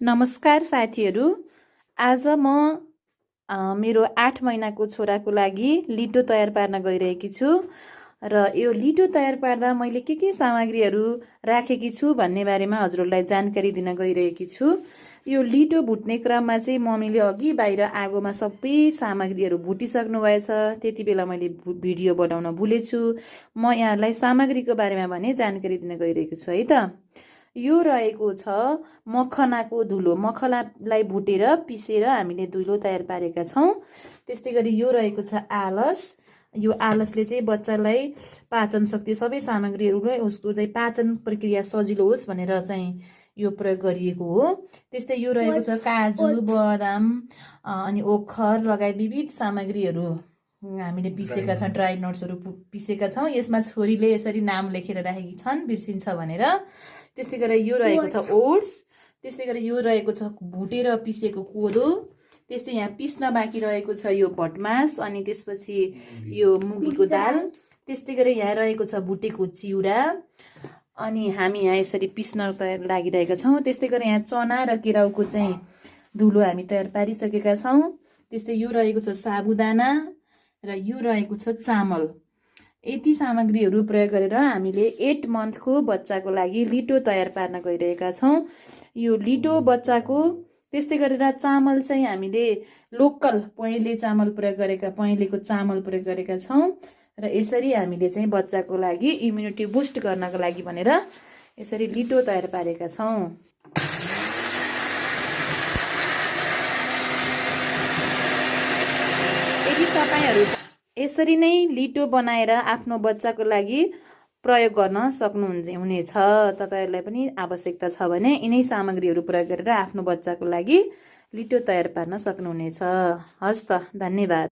नमस्कार साथीहरू। आज म मेरो 8 महिनाको छोराको लागि लिटो तयार पार्न गइरहेकी छु र यो लिटो तयार पार्दा मैले के सामग्रीहरू राखेकी छु भन्ने बारेमा हजुरहरूलाई जानकारी दिन गइरहेकी छु। यो लिटो भुट्ने क्रममा चाहिँ मम्मीले अघि बाहिर आगोमा सबै सामग्रीहरू भुटिसक्नु भएछ। त्यति बेला मैले भिडियो बनाउन भुलेछु। म यहाँलाई सामग्रीको बारेमा भने जानकारी दिन गइरहेको छु है त। यो रहेको छ मखनाको धुलो। मखनालाई भुटेर पिसेर हामीले धुलो तयार पारेका छौँ। त्यस्तै गरी यो रहेको छ आलस। यो आलसले चाहिँ बच्चालाई पाचन शक्ति सबै सामग्रीहरूलाई उसको चाहिँ पाचन प्रक्रिया सजिलो होस् भनेर चाहिँ यो प्रयोग गरिएको हो। त्यस्तै यो रहेको छ काजु, बदाम अनि ओखर लगायत विविध सामग्रीहरू हामीले पिसेका छौँ। ड्राई नट्सहरू पिसेका छौँ। यसमा छोरीले यसरी नाम लेखेर राखेकी छन् बिर्सिन्छ भनेर। त्यस्तै गरेर यो रहेको छ ओट्स। त्यस्तै गरेर यो रहेको छ भुटेर पिसेको कोदो। त्यस्तै यहाँ पिस्न बाँकी रहेको छ यो भटमास अनि त्यसपछि यो मुगीको दाल। त्यस्तै गरेर यहाँ रहेको छ भुटेको चिउरा अनि हामी यहाँ यसरी पिस्न तयार लागिरहेका छौँ। त्यस्तै गरेर यहाँ चना र केराउको चाहिँ धुलो हामी तयार पारिसकेका छौँ। त्यस्तै यो रहेको छ साबुदाना र यो रहेको छ चामल। यति सामग्रीहरू प्रयोग गरेर हामीले 8 मन्थको बच्चाको लागि लिटो तयार पार्न गइरहेका छौँ। यो लिटो बच्चाको त्यस्तै गरेर चामल चाहिँ हामीले लोकल पहेँले चामल प्रयोग गरेका पहेँलेको चामल प्रयोग गरेका छौँ र यसरी हामीले चाहिँ बच्चाको लागि इम्युनिटी बुस्ट गर्नको लागि भनेर यसरी लिटो तयार पारेका छौँ। यदि तपाईहरू यसरी नै लिटो बनाएर आफ्नो बच्चाको लागि प्रयोग गर्न सक्नुहुनेछ। तपाईहरूलाई पनि आवश्यकता छ भने यिनै सामग्रीहरू प्रयोग गरेर आफ्नो बच्चाको लागि लिटो तयार पार्न सक्नुहुनेछ। हस् त, धन्यवाद।